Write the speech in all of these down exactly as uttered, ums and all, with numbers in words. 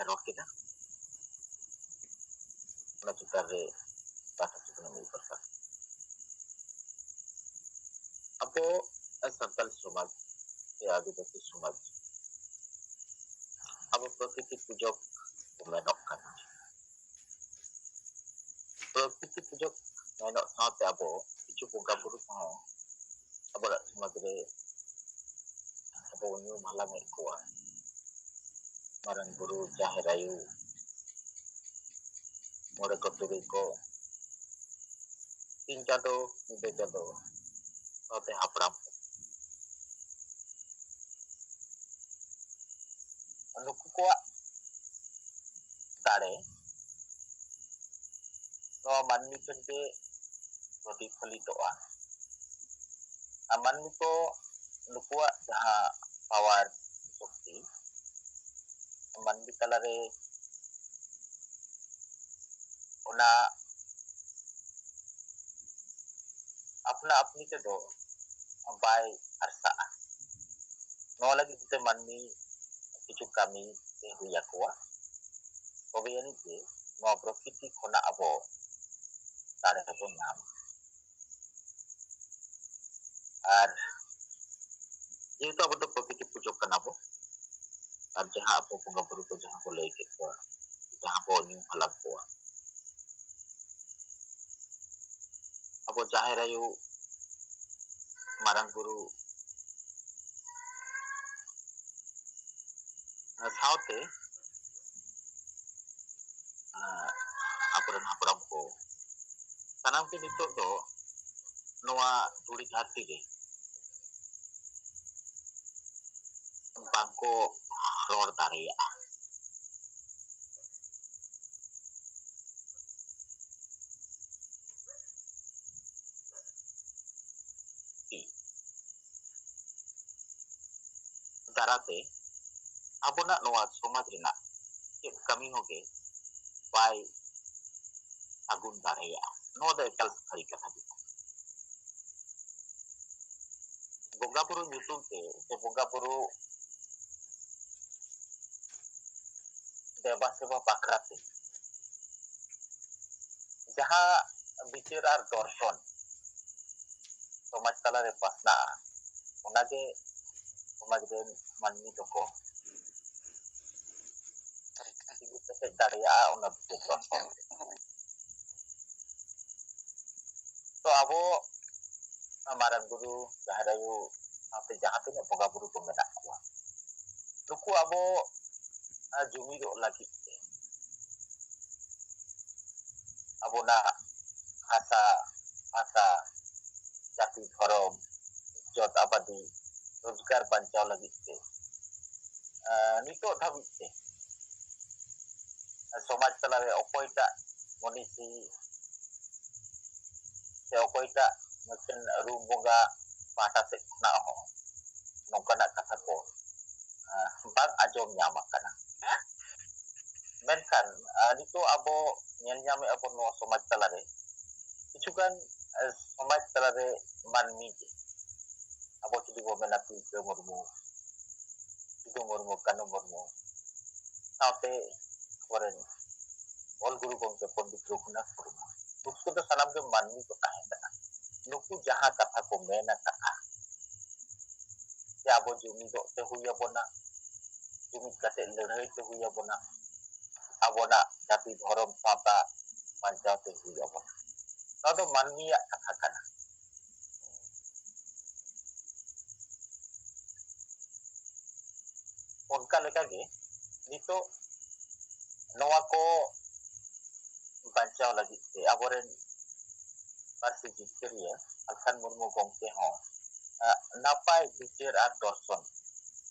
ᱨᱚᱲ ᱠᱮᱫᱟ, ᱚᱱᱟ ᱪᱮᱛᱟᱱ ᱨᱮ ᱵᱟᱨ ᱠᱟᱛᱷᱟ ᱢᱤᱫ ᱵᱟᱨ ᱠᱟᱛᱷᱟ᱾ ᱟᱵᱚ ᱥᱟᱱᱛᱟᱲ ᱥᱚᱢᱟᱡᱽ ᱥᱮ ᱟᱹᱫᱤᱵᱟᱹᱥᱤ ᱥᱚᱢᱟᱡᱽ, ᱟᱵᱚ ᱯᱨᱚᱠᱨᱤᱛᱤ ᱯᱩᱡᱚᱠ ᱠᱚ ᱢᱮᱱᱚᱜ ᱠᱟᱱᱟ᱾ ᱯᱨᱚᱠᱨᱤᱛᱤ ᱯᱩᱡᱚᱠ ᱢᱮᱱᱚᱜ ᱥᱟᱶᱛᱮ ᱟᱵᱚ ᱠᱤᱪᱷᱩ ᱵᱚᱸᱜᱟ ᱵᱩᱨᱩ ᱠᱚᱦᱚᱸ ᱟᱵᱚᱣᱟᱜ ᱥᱚᱢᱟᱡᱽ ᱨᱮ ᱟᱵᱚ ᱵᱚᱱ ᱧᱩᱢ ᱦᱟᱞᱟᱝ ᱮᱫ ᱠᱚᱣᱟ᱾ ᱢᱟᱨᱟᱝ ᱵᱩᱨᱩ, ᱡᱟᱦᱮᱨ ᱟᱭᱳ, ᱢᱚᱬᱮ ᱠᱚ ᱛᱩᱨᱩᱭ ᱠᱚ, ᱥᱤᱧ ᱪᱟᱸᱫᱚ, ᱧᱤᱫᱟᱹ ᱪᱟᱸᱫᱚ, ᱥᱟᱶᱛᱮ ᱦᱟᱯᱲᱟᱢ ᱠᱚ᱾ ᱱᱩᱠᱩ ᱠᱚᱣᱟᱜ ᱫᱟᱲᱮ ᱱᱚᱣᱟ ᱢᱟᱹᱱᱢᱤ ᱴᱷᱮᱱ ᱜᱮ ᱯᱨᱚᱛᱤᱯᱷᱚᱞᱤᱛᱚᱜᱼᱟ᱾ ᱟᱨ ᱢᱟᱹᱱᱢᱤ ᱠᱚ ᱱᱩᱠᱩᱣᱟᱜ ᱡᱟᱦᱟᱸ ᱯᱟᱣᱟᱨ, ᱥᱚᱠᱛᱤ, ᱢᱟᱹᱱᱢᱤ ᱛᱟᱞᱟᱨᱮ ᱚᱱᱟ ᱟᱯᱱᱟ ᱟᱯᱱᱤ ᱛᱮᱫᱚ ᱵᱟᱭ ᱟᱨᱥᱟᱜᱼᱟ᱾ ᱱᱚᱣᱟ ᱞᱟᱹᱜᱤᱫ ᱛᱮ ᱢᱟᱹᱱᱢᱤ ᱠᱤᱪᱷᱩ ᱠᱟᱹᱢᱤ ᱦᱩᱭ ᱟᱠᱚᱣᱟ, ᱛᱚᱵᱮ ᱟᱹᱱᱤᱡ ᱜᱮ ᱱᱚᱣᱟ ᱯᱨᱚᱠᱨᱤᱛᱤ ᱠᱷᱚᱱᱟᱜ ᱟᱵᱚ ᱫᱟᱲᱮ ᱵᱚᱱ ᱧᱟᱢᱟ᱾ ᱟᱨ ᱡᱮᱦᱮᱛᱩ ᱟᱵᱚ ᱫᱚ ᱯᱨᱚᱠᱨᱤᱛᱤ ᱯᱩᱡᱚᱠ ᱠᱟᱱᱟ ᱵᱚ, ᱟᱨ ᱡᱟᱦᱟᱸ ᱟᱵᱚ ᱵᱚᱸᱜᱟ ᱵᱩᱨᱩ ᱠᱚ ᱡᱟᱦᱟᱸ ᱠᱚ ᱞᱟᱹᱭ ᱠᱮᱫ ᱠᱚᱣᱟ, ᱡᱟᱦᱟᱸ ᱵᱚ ᱧᱩᱢ ᱦᱟᱞᱟᱝ ᱠᱚᱣᱟ, ᱟᱵᱚ ᱡᱟᱦᱮᱨ ᱟᱭᱳ, ᱢᱟᱨᱟᱝ ᱵᱩᱨᱩ, ᱥᱟᱶᱛᱮ ᱟᱵᱚᱨᱮᱱ ᱦᱟᱯᱲᱟᱢ ᱠᱚ ᱥᱟᱱᱟᱢ ᱜᱮ ᱱᱤᱛᱚᱜ ᱫᱚ ᱱᱚᱣᱟ ᱫᱷᱩᱲᱤ ᱫᱷᱟᱹᱨᱛᱤ ᱨᱮ ᱵᱟᱝᱠᱚ ᱨᱚᱲ ᱫᱟᱲᱮᱭᱟᱜᱼᱟ᱾ ᱫᱟᱨᱟᱛᱮ ᱟᱵᱚᱱᱟᱜ ᱱᱚᱣᱟ ᱥᱚᱢᱟᱡᱽ ᱨᱮᱱᱟᱜ ᱪᱮᱫ ᱠᱟᱹᱢᱤ ᱦᱚᱸᱜᱮ ᱵᱟᱭ ᱟᱹᱜᱩᱱ ᱫᱟᱲᱮᱭᱟᱜᱼᱟ᱾ ᱱᱚᱣᱟ ᱫᱚ ᱮᱠᱟᱞ ᱥᱟᱹᱨᱤ ᱠᱟᱛᱷᱟ ᱜᱮ ᱠᱟᱱᱟ᱾ ᱵᱚᱸᱜᱟ ᱵᱩᱨᱩ ᱧᱩᱛᱩᱢ ᱛᱮ ᱥᱮ ᱵᱚᱸᱜᱟ ᱵᱩᱨᱩ ᱫᱮᱵᱟ ᱥᱮᱵᱟ ᱵᱟᱠᱷᱨᱟ ᱛᱮ ᱡᱟᱦᱟᱸ ᱵᱤᱪᱟᱹᱨ ᱟᱨ ᱫᱚᱨᱥᱚᱱ ᱥᱚᱢᱟᱡᱽ ᱛᱟᱞᱟᱨᱮ ᱯᱟᱥᱱᱟᱜᱼᱟ, ᱚᱱᱟᱜᱮ ᱥᱚᱢᱟᱡᱽ ᱨᱮᱱ ᱢᱟᱹᱱᱢᱤ ᱫᱚᱠᱚ ᱛᱤᱸᱜᱩ ᱠᱮᱴᱮᱡ ᱫᱟᱲᱮᱭᱟᱜᱼᱟ ᱚᱱᱟ ᱵᱤᱪᱟᱹᱨ ᱫᱚᱨᱥᱚᱱ ᱨᱮ᱾ ᱛᱚ ᱟᱵᱚ ᱢᱟᱨᱟᱝ ᱵᱩᱨᱩ, ᱡᱟᱦᱮᱨ ᱟᱭᱳ ᱥᱟᱶᱛᱮ ᱡᱟᱦᱟᱸ ᱛᱤᱱᱟᱹᱜ ᱵᱚᱸᱜᱟ ᱵᱩᱨᱩ ᱠᱚ ᱢᱮᱱᱟᱜ ᱠᱚᱣᱟ, ᱱᱩᱠᱩ ᱟᱵᱚ, ᱟᱨ ᱡᱩᱢᱤᱫᱚᱜ ᱞᱟᱹᱜᱤᱫ ᱛᱮ ᱟᱵᱚᱱᱟᱜ ᱦᱟᱥᱟ, ᱵᱷᱟᱥᱟ, ᱡᱟᱹᱛᱤ, ᱫᱷᱚᱨᱚᱢ, ᱤᱡᱽᱡᱚᱛ ᱟᱵᱟᱫᱤ, ᱨᱳᱡᱽᱜᱟᱨ ᱵᱟᱧᱪᱟᱣ ᱞᱟᱹᱜᱤᱫ ᱛᱮ, ᱟᱨ ᱱᱤᱛᱚᱜ ᱫᱷᱟᱹᱵᱤᱡ ᱛᱮ ᱥᱚᱢᱟᱡᱽ ᱛᱟᱞᱟᱨᱮ ᱚᱠᱚᱭᱴᱟᱜ ᱢᱚᱱᱤᱥᱤ ᱥᱮ ᱚᱠᱚᱭᱴᱟᱜ ᱢᱤᱫᱴᱮᱱ ᱨᱩᱢ ᱵᱚᱸᱜᱟ ᱯᱟᱦᱴᱟ ᱥᱮᱫ ᱠᱷᱚᱱᱟᱜ ᱦᱚᱸ ᱱᱚᱝᱠᱟᱱᱟᱜ ᱠᱟᱛᱷᱟ ᱠᱚ, ᱟᱸ, ᱵᱟᱝ ᱟᱸᱡᱚᱢ ᱧᱟᱢ ᱟᱠᱟᱱᱟ᱾ ᱢᱮᱱᱠᱷᱟᱱ, ᱟᱸ, ᱱᱤᱛᱚᱜ ᱟᱵᱚ ᱧᱮᱞ ᱧᱟᱢᱮᱫᱼᱟ ᱵᱚᱱ ᱱᱚᱣᱟ ᱥᱚᱢᱟᱡᱽ ᱛᱟᱞᱟᱨᱮ ᱠᱤᱪᱷᱩᱜᱟᱱ, ᱟᱸ, ᱥᱚᱢᱟᱡᱽ ᱛᱟᱞᱟᱨᱮ ᱢᱟᱹᱱᱢᱤ ᱜᱮ, ᱟᱵᱚ ᱡᱩᱫᱤ ᱵᱚ ᱢᱮᱱᱟ ᱛᱤᱞᱠᱟᱹ ᱢᱩᱨᱢᱩ, ᱥᱤᱫᱩ ᱢᱩᱨᱢᱩ, ᱠᱟᱹᱱᱩ ᱢᱩᱨᱢᱩ, ᱥᱟᱶᱛᱮ ᱟᱵᱚᱨᱮᱱ ᱚᱞ ᱜᱩᱨᱩ ᱜᱚᱢᱠᱮ ᱯᱚᱱᱰᱤᱛ ᱨᱚᱜᱷᱩᱱᱟᱛᱷ ᱢᱩᱨᱢᱩ, ᱱᱩᱠᱩ ᱫᱚ ᱥᱟᱱᱟᱢ ᱜᱮ ᱢᱟᱹᱱᱢᱤ ᱠᱚ ᱛᱟᱦᱮᱸ ᱠᱟᱱᱟ᱾ ᱱᱩᱠᱩ ᱡᱟᱦᱟᱸ ᱠᱟᱛᱷᱟ ᱠᱚ ᱢᱮᱱ ᱟᱠᱟᱫᱼᱟ, ᱡᱮ ᱟᱵᱚ ᱡᱩᱢᱤᱫᱚᱜ ᱛᱮ ᱦᱩᱭ ᱟᱵᱚᱱᱟ, ᱡᱩᱢᱤᱫ ᱠᱟᱛᱮ ᱞᱟᱹᱲᱦᱟᱹᱭ ᱛᱮ ᱦᱩᱭ ᱟᱵᱚᱱᱟ, ᱟᱵᱚᱱᱟᱜ ᱡᱟᱹᱛᱤ ᱫᱷᱚᱨᱚᱢ ᱥᱟᱶᱛᱟ ᱵᱟᱧᱪᱟᱣ ᱛᱮ ᱦᱩᱭ ᱟᱵᱚᱱᱟ᱾ ᱱᱚᱣᱟ ᱫᱚ ᱢᱟᱹᱱᱢᱤᱭᱟᱜ ᱠᱟᱛᱷᱟ ᱠᱟᱱᱟ᱾ ᱚᱱᱠᱟ ᱞᱮᱠᱟᱜᱮ ᱱᱤᱛᱚᱜ ᱱᱚᱣᱟ ᱠᱚ ᱵᱟᱧᱪᱟᱣ ᱞᱟᱹᱜᱤᱫ ᱛᱮ ᱟᱵᱚᱨᱮᱱ ᱯᱟᱹᱨᱥᱤ ᱡᱤᱛᱠᱟᱹᱨᱤᱭᱟᱹ ᱯᱷᱟᱞᱠᱟᱱ ᱢᱩᱨᱢᱩ ᱜᱚᱢᱠᱮ ᱦᱚᱸ, ᱟᱜ, ᱱᱟᱯᱟᱭ ᱵᱤᱪᱟᱹᱨ ᱟᱨ ᱫᱚᱨᱥᱚᱱ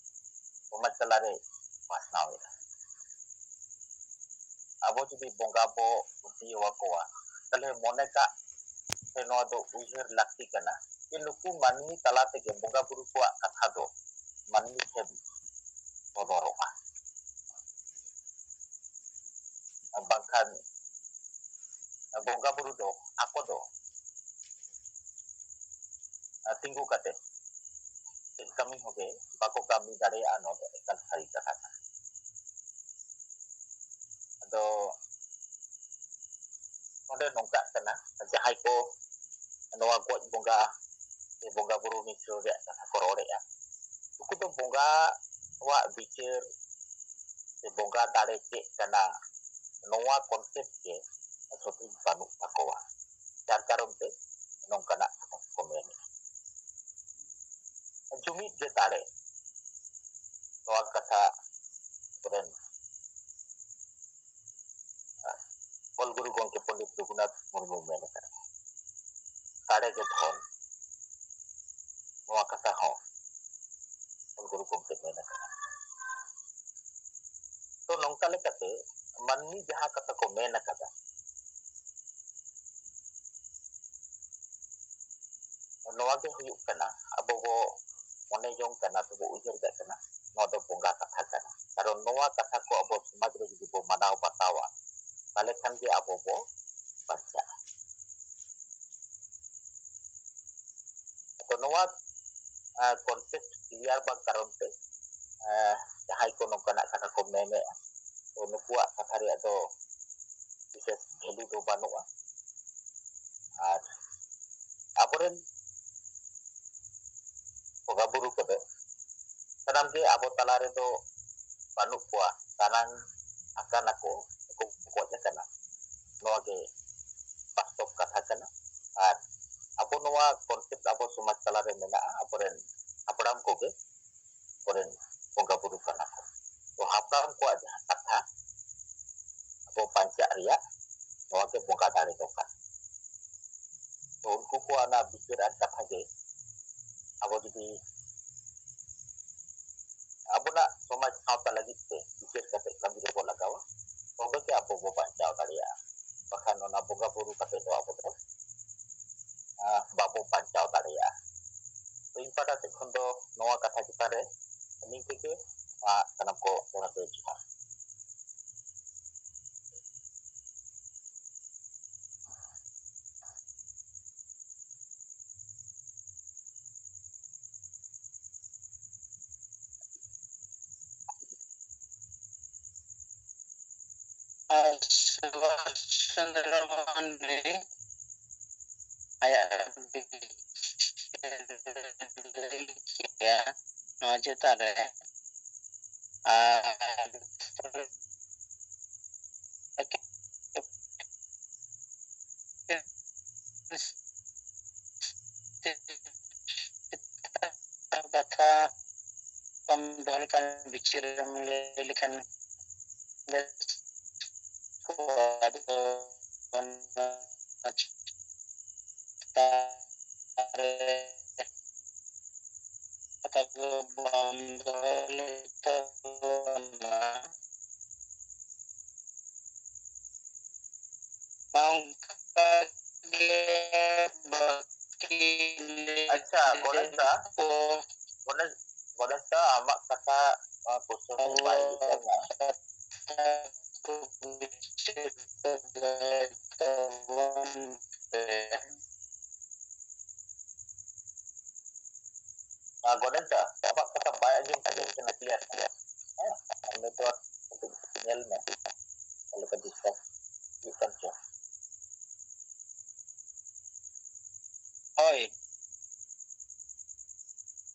ᱥᱚᱢᱟᱡᱽ ᱛᱟᱞᱟᱨᱮ ᱯᱟᱥᱱᱟᱣ ᱮᱫᱟ᱾ ᱟᱵᱚ ᱡᱩᱫᱤ ᱵᱚᱸᱜᱟ ᱵᱚ ᱯᱟᱹᱛᱭᱟᱹᱣ ᱟᱠᱚᱣᱟ, ᱛᱟᱦᱞᱮ ᱢᱚᱱᱮ ᱠᱟᱜ ᱥᱮ ᱱᱚᱣᱟ ᱫᱚ ᱩᱭᱦᱟᱹᱨ ᱞᱟᱹᱠᱛᱤ ᱠᱟᱱᱟ ᱡᱮ ᱱᱩᱠᱩ ᱢᱟᱹᱱᱢᱤ ᱛᱟᱞᱟ ᱛᱮᱜᱮ ᱵᱚᱸᱜᱟ ᱵᱩᱨᱩ ᱠᱚᱣᱟᱜ ᱠᱟᱛᱷᱟ ᱫᱚ ᱢᱟᱹᱱᱢᱤ ᱴᱷᱮᱱ ᱥᱚᱫᱚᱨᱚᱜᱼᱟ᱾ ᱵᱟᱝᱠᱷᱟᱱ ᱵᱚᱸᱜᱟ ᱵᱩᱨᱩ ᱫᱚ ᱟᱠᱚ ᱫᱚ ᱛᱤᱸᱜᱩ ᱠᱟᱛᱮ ᱪᱮᱫ ᱠᱟᱹᱢᱤ ᱦᱚᱸᱜᱮ ᱵᱟᱠᱚ ᱠᱟᱹᱢᱤ ᱫᱟᱲᱮᱭᱟᱜᱼᱟ᱾ ᱱᱚᱣᱟ ᱫᱚ ᱮᱠᱟᱞ ᱥᱟᱹᱨᱤ ᱠᱟᱛᱷᱟ ᱠᱟᱱᱟ᱾ ᱫᱚ ᱱᱚᱰᱮ ᱱᱚᱝᱠᱟᱜ ᱠᱟᱱᱟ, ᱡᱟᱦᱟᱸᱭ ᱠᱚ ᱱᱚᱣᱟ ᱜᱚᱡ ᱵᱚᱸᱜᱟ ᱥᱮ ᱵᱚᱸᱜᱟ ᱵᱩᱨᱩ ᱱᱤᱥᱲᱟᱹᱣ ᱨᱮᱭᱟᱜ ᱠᱟᱛᱷᱟ ᱠᱚ ᱨᱚᱲᱮᱫᱼᱟ, ᱩᱱᱠᱩ ᱫᱚ ᱵᱚᱸᱜᱟᱣᱟᱜ ᱵᱤᱪᱟᱹᱨ ᱥᱮ ᱵᱚᱸᱜᱟ ᱫᱟᱲᱮ ᱪᱮᱫ ᱠᱟᱱᱟ, ᱱᱚᱣᱟ ᱠᱚᱱᱥᱮᱯᱴ ᱜᱮ ᱥᱚᱴᱷᱤᱠ ᱵᱟᱹᱱᱩᱜ ᱛᱟᱠᱚᱣᱟ᱾ ᱡᱟᱨ ᱠᱟᱨᱚᱱ ᱛᱮ ᱱᱚᱝᱠᱟᱱᱟᱜ ᱠᱟᱛᱷᱟ ᱠᱚ ᱢᱮᱱᱮᱫᱼᱟ᱾ ᱡᱩᱢᱤᱫ ᱜᱮ ᱫᱟᱲᱮ, ᱱᱚᱣᱟ ᱠᱟᱛᱷᱟ ᱨᱮᱱ ᱚᱞ ᱜᱩᱨᱩ ᱜᱚᱢᱠᱮ ᱯᱚᱱᱰᱤᱛ ᱨᱚᱜᱷᱩᱱᱟᱛᱷ ᱢᱩᱨᱢᱩᱭ ᱢᱮᱱ ᱟᱠᱟᱫᱟ, ᱫᱟᱲᱮ ᱜᱮ ᱫᱷᱚᱱ᱾ ᱱᱚᱣᱟ ᱠᱟᱛᱷᱟ ᱦᱚᱸ ᱚᱞ ᱜᱩᱨᱩ ᱜᱚᱢᱠᱮ ᱢᱮᱱ ᱟᱠᱟᱫᱟ᱾ ᱛᱚ, ᱱᱚᱝᱠᱟ ᱞᱮᱠᱟᱛᱮ ᱢᱟᱹᱱᱢᱤ ᱡᱟᱦᱟᱸ ᱠᱟᱛᱷᱟ ᱠᱚ ᱢᱮᱱ ᱟᱠᱟᱫᱟ, ᱱᱚᱣᱟ ᱜᱮ ᱦᱩᱭᱩᱜ ᱠᱟᱱᱟ, ᱟᱵᱚ ᱵᱚ ᱢᱚᱱᱮ ᱡᱚᱝ ᱠᱟᱱᱟ, ᱥᱮᱵᱚ ᱩᱭᱦᱟᱹᱨ ᱠᱟᱜ ᱠᱟᱱᱟ, ᱱᱚᱣᱟ ᱫᱚ ᱵᱚᱸᱜᱟ ᱠᱟᱛᱷᱟ ᱠᱟᱱᱟ᱾ ᱠᱟᱨᱚᱱ ᱱᱚᱣᱟ ᱠᱟᱛᱷᱟ ᱠᱚ ᱟᱵᱚ ᱥᱚᱢᱟᱡᱽ ᱨᱮ ᱡᱩᱫᱤ ᱵᱚ ᱢᱟᱱᱟᱣ ᱵᱟᱛᱟᱣᱟ, ᱛᱟᱦᱞᱮ ᱠᱷᱟᱱ ᱜᱮ ᱟᱵᱚ ᱵᱚ ᱵᱟᱧᱪᱟᱜᱼᱟ᱾ ᱟᱫᱚ ᱱᱚᱣᱟ ᱠᱚᱱᱥᱮᱯᱴ ᱠᱞᱤᱭᱟᱨ ᱵᱟᱝ ᱠᱟᱨᱚᱱ ᱛᱮ, ᱟᱸ, ᱡᱟᱦᱟᱸᱭ ᱠᱚ ᱱᱚᱝᱠᱟᱱᱟᱜ ᱠᱟᱛᱷᱟ ᱠᱚ ᱢᱮᱱᱮᱫᱼᱟ, ᱛᱚ ᱱᱩᱠᱩᱣᱟᱜ ᱠᱟᱛᱷᱟ ᱨᱮᱭᱟᱜ ᱫᱚ ᱵᱤᱥᱮᱥ ᱵᱷᱮᱞᱩ ᱫᱚ ᱵᱟᱹᱱᱩᱜᱼᱟ᱾ ᱟᱨ ᱟᱵᱚᱨᱮᱱ ᱵᱚᱸᱜᱟ ᱵᱩᱨᱩ ᱠᱚᱫᱚ ᱥᱟᱱᱟᱢ ᱜᱮ ᱟᱵᱚ ᱛᱟᱞᱟ ᱨᱮᱫᱚ ᱵᱟᱹᱱᱩᱜ ᱠᱚᱣᱟ, ᱫᱟᱱᱟᱝ ᱟᱠᱟᱱᱟ ᱠᱚ, ᱥᱮᱠᱚ ᱜᱚᱡ ᱟᱠᱟᱱᱟ᱾ ᱱᱚᱣᱟ ᱜᱮ ᱵᱟᱥᱛᱚᱵ ᱠᱟᱛᱷᱟ ᱠᱟᱱᱟ᱾ ᱟᱨ ᱟᱵᱚ ᱱᱚᱣᱟ ᱠᱚᱱᱥᱮᱯᱴ ᱟᱵᱚ ᱥᱚᱢᱟᱡᱽ ᱛᱟᱞᱟᱨᱮ ᱢᱮᱱᱟᱜᱼᱟ, ᱟᱵᱚᱨᱮᱱ ᱦᱟᱯᱲᱟᱢ ᱠᱚᱜᱮ ᱠᱚᱨᱮᱱ ᱵᱚᱸᱜᱟ ᱵᱩᱨᱩ ᱠᱟᱱᱟ ᱠᱚ᱾ ᱛᱚ, ᱦᱟᱯᱲᱟᱢ ᱠᱚᱣᱟᱜ ᱡᱟᱦᱟᱸ ᱠᱟᱛᱷᱟ ᱟᱵᱚ ᱵᱟᱧᱪᱟᱜ ᱨᱮᱭᱟᱜ, ᱱᱚᱣᱟ ᱜᱮ ᱵᱚᱸᱜᱟ ᱫᱟᱲᱮ ᱫᱚ ᱠᱟᱱᱟ᱾ ᱛᱚ, ᱩᱱᱠᱩ ᱠᱚᱣᱟᱜ ᱚᱱᱟ ᱵᱤᱪᱟᱹᱨ ᱟᱨ ᱠᱟᱛᱷᱟ ᱜᱮ ᱟᱵᱚ ᱡᱩᱫᱤ ᱟᱵᱚᱱᱟᱜ ᱥᱚᱢᱟᱡᱽ ᱥᱟᱶᱛᱟ ᱞᱟᱹᱜᱤᱫ ᱛᱮ ᱵᱤᱪᱟᱹᱨ ᱠᱟᱛᱮ ᱠᱟᱹᱢᱤ ᱨᱮᱵᱚ ᱞᱟᱜᱟᱣᱟ, ᱛᱚᱵᱮ ᱜᱮ ᱟᱵᱚ ᱵᱚ ᱵᱟᱧᱪᱟᱣ ᱫᱟᱲᱮᱭᱟᱜᱼᱟ᱾ ᱵᱟᱠᱷᱟᱱ ᱚᱱᱟ ᱵᱚᱸᱜᱟ ᱵᱩᱨᱩ ᱠᱟᱛᱮ ᱫᱚ ᱟᱵᱚ ᱫᱚ, ᱟᱸ, ᱵᱟᱵᱚ ᱵᱟᱧᱪᱟᱣ ᱫᱟᱲᱮᱭᱟᱜᱼᱟ᱾ ᱛᱚ, ᱤᱧ ᱯᱟᱦᱴᱟ ᱥᱮᱫ ᱠᱷᱚᱱ ᱫᱚ ᱱᱚᱣᱟ ᱠᱟᱛᱷᱟ ᱪᱮᱛᱟᱱ ᱨᱮ ᱱᱤᱝᱠᱟᱹ ᱜᱮ, ᱟᱸ, ᱥᱟᱱᱟᱢ ᱠᱚ ᱡᱚᱦᱟᱨ ᱜᱮ ᱡᱚᱦᱟᱨ᱾ ᱟᱨ ᱥᱩᱵᱷᱟᱥ ᱪᱚᱱᱫᱨᱚ ᱢᱟᱱᱰᱤ ᱟᱭᱟᱜ ᱵᱤᱪᱟᱹᱨ ᱞᱟᱹᱭ ᱠᱮᱜᱼᱟ ᱱᱚᱣᱟ ᱪᱮᱛᱟᱱ ᱨᱮ᱾ ᱟᱨ ᱠᱟᱛᱷᱟ ᱠᱚᱢ ᱫᱚᱦᱚ ᱞᱮᱠᱷᱟᱱ, ᱵᱤᱪᱟᱹᱨ ᱮᱢ ᱞᱟᱹᱭ ᱞᱮᱠᱷᱟᱱ ᱵᱮᱥ ᱠᱚᱜᱼᱟ᱾ ᱟᱫᱚ ᱚᱱᱟ ᱪᱮᱛᱟᱱ ᱨᱮ ᱠᱟᱛᱷᱟ ᱠᱚ ᱵᱟᱢ ᱫᱚᱦᱚ ᱞᱮᱫ ᱛᱟᱵᱚᱱᱟ᱾ ᱚᱱᱠᱟ ᱜᱮ ᱵᱟᱹᱠᱤ ᱟᱪᱪᱷᱟ, ᱜᱚᱱᱮᱥ ᱫᱟ, ᱠᱚ ᱜᱚᱱᱮᱥ, ᱜᱚᱱᱮᱥ ᱫᱟ, ᱟᱢᱟᱜ ᱠᱟᱛᱷᱟ, ᱱᱚᱣᱟ question ᱨᱮ ᱵᱟᱭ ᱵᱩᱡᱷᱟᱹᱣ ᱧᱟᱢ᱾ ᱠᱟᱛᱷᱟ ᱠᱚ ᱵᱩᱡᱷᱟᱹᱣ ᱫᱟᱲᱮ ᱛᱟᱵᱚᱱ ᱯᱮ᱾ ᱟᱨ ᱜᱚᱱᱮᱥ ᱫᱟ, ᱟᱢᱟᱜ ᱠᱟᱛᱷᱟ ᱵᱟᱭ ᱟᱸᱡᱚᱢ ᱴᱷᱤᱠᱟᱹᱜ ᱠᱟᱱᱟ clear᱾ ᱦᱮᱸ, ᱟᱢ network ᱠᱟᱹᱴᱤᱡ ᱧᱮᱞ ᱢᱮ, ᱚᱠᱟ ᱞᱮᱠᱟ disturb ᱦᱩᱭᱩᱜ ᱠᱟᱱ ᱪᱚ᱾ ᱦᱳᱭ,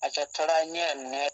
ᱟᱪᱪᱷᱟ, ᱛᱷᱚᱲᱟ ᱧᱮᱞ, ᱧᱮᱞ᱾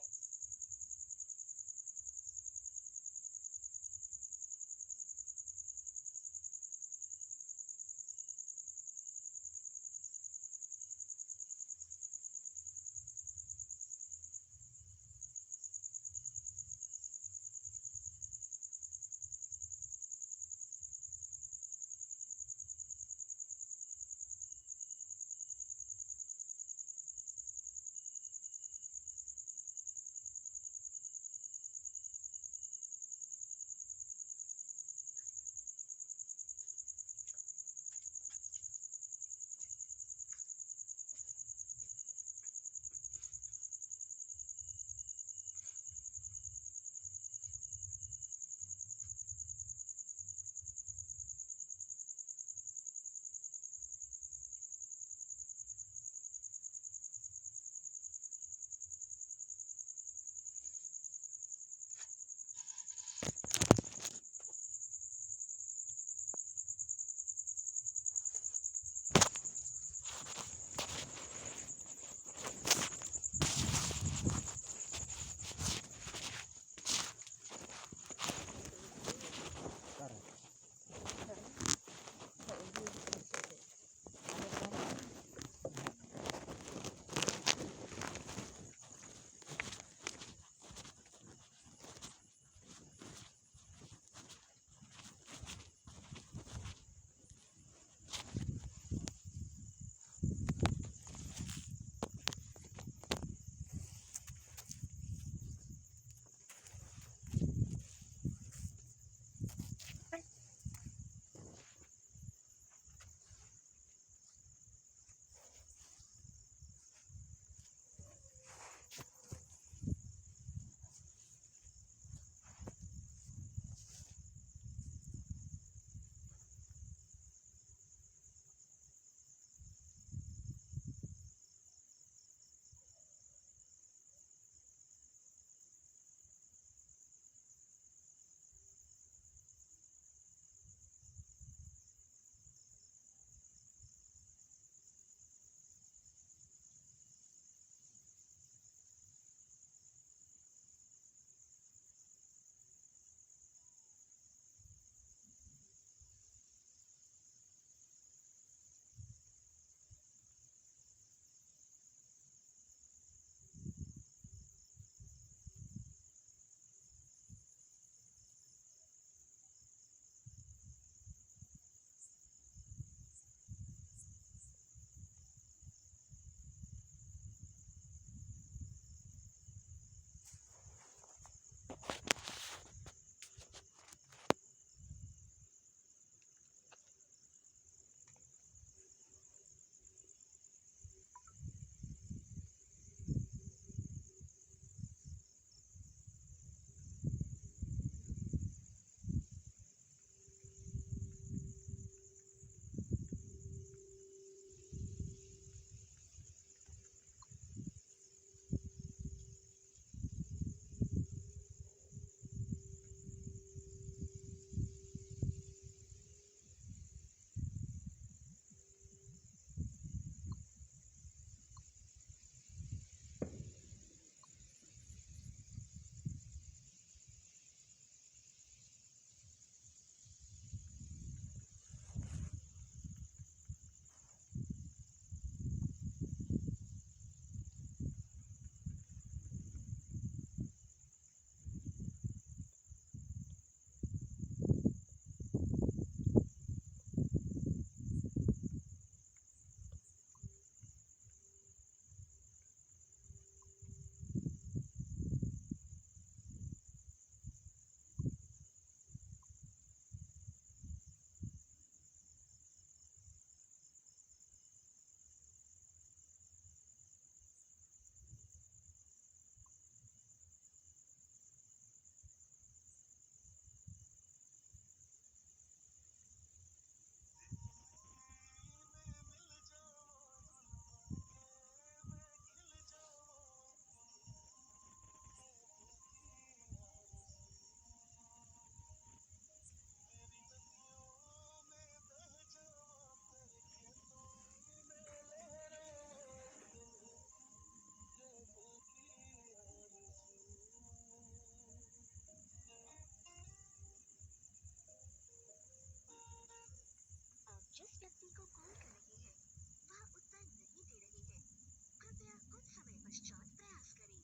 पश्चात प्रयास करें।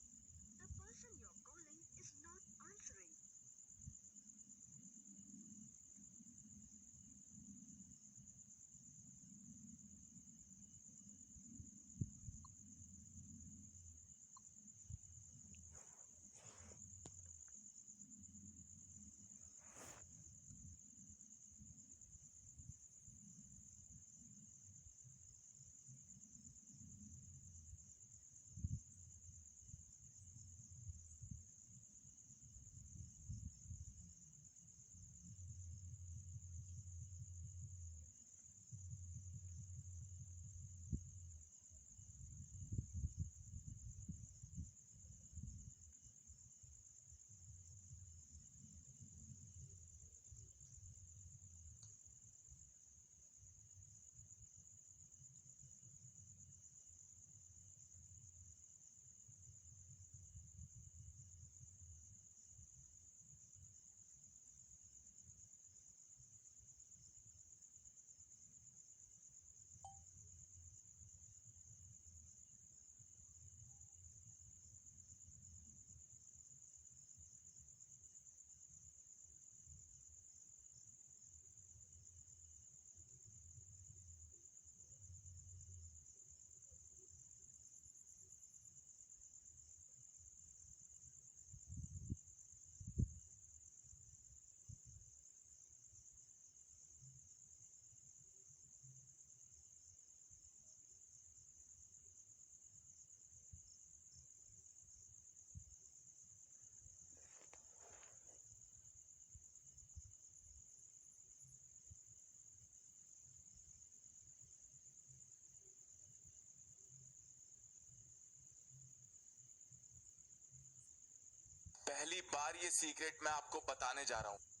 The person you're calling is not answering. पहली बार ये सीक्रेट मैं आपको बताने जा रहा हूं।